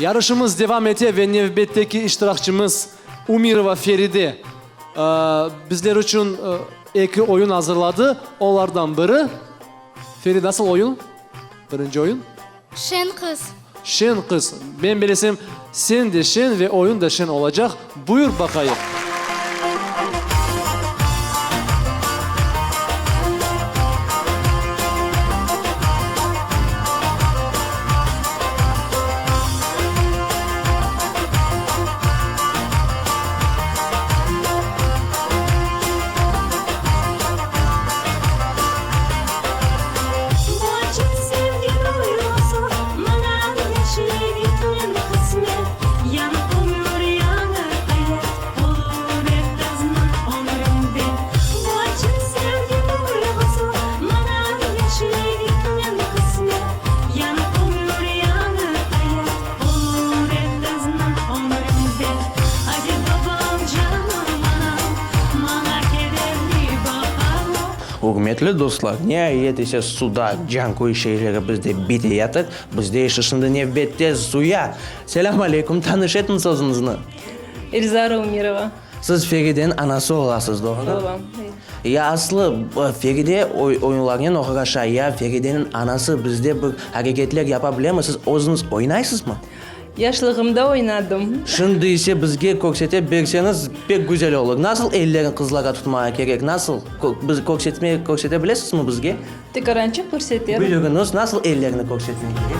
Yarışımız devam ete ve nevbetteki iştirakçımız Umirova Feride bizler içün eki oyun azırladı. Olardan biri, Feride, nasıl oyun? Birinci oyun? Şeñ qız. Şeñ qız. Men bilesem, sen de şeñ ve oyun da şeñ olacaq. Buyur baqayıq. Ürmetli dostlar, niayet ise Sudaq, Canköy şeerleri bizde biteyatır. Bizde işi şimdi nevbette Zuya. Selâm aleyküm, tanış etiñiz özüñizni. Elzara Umerova. Siz Ferideniñ anası olasız, doğru? Olam, evet. Ya aslı Feride oyunlarnen oğraşa, ya Ferideniñ anası bizde bir areketler yapa bilemi? Siz özüñiz oynaysızmı? Yaşlığımda oynadım. Şimdi ise bizge körsete berseñiz pek güzel olur. Nasıl ellerini qızlarğa tutmağa kerek, nasıl? Biz körsetme, körsete bilesizmi bizge? Tekarançıq körseterim. Buyurıñız, nasıl ellerini körsetmek kerek?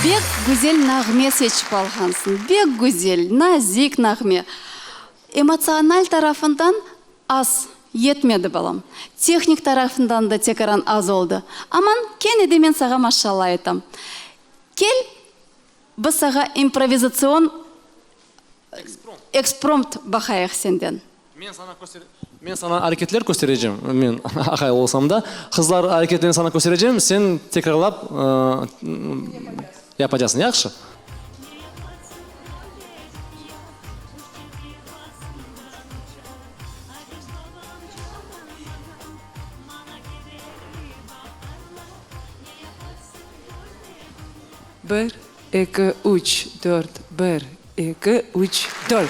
Bek güzel nağme seçip alğansıñ, bek güzel, nazik nağme. Emotsional tarafından Az yetmedi, balam. Tehnik tarafından da tekaran az oldı. Aman, kene de men sağa maşalla aytam. Kel, biz sağa improvizatsion eksprompt baqayıq senden. Men sana men sana areketler kösterecem, men aqay olsam da, qızlar areketlerini sana kösterecem, sen tekrarlap yapacasıñ, yahşı? Bir, eki, üç, dört, bir, eki, üç, dört.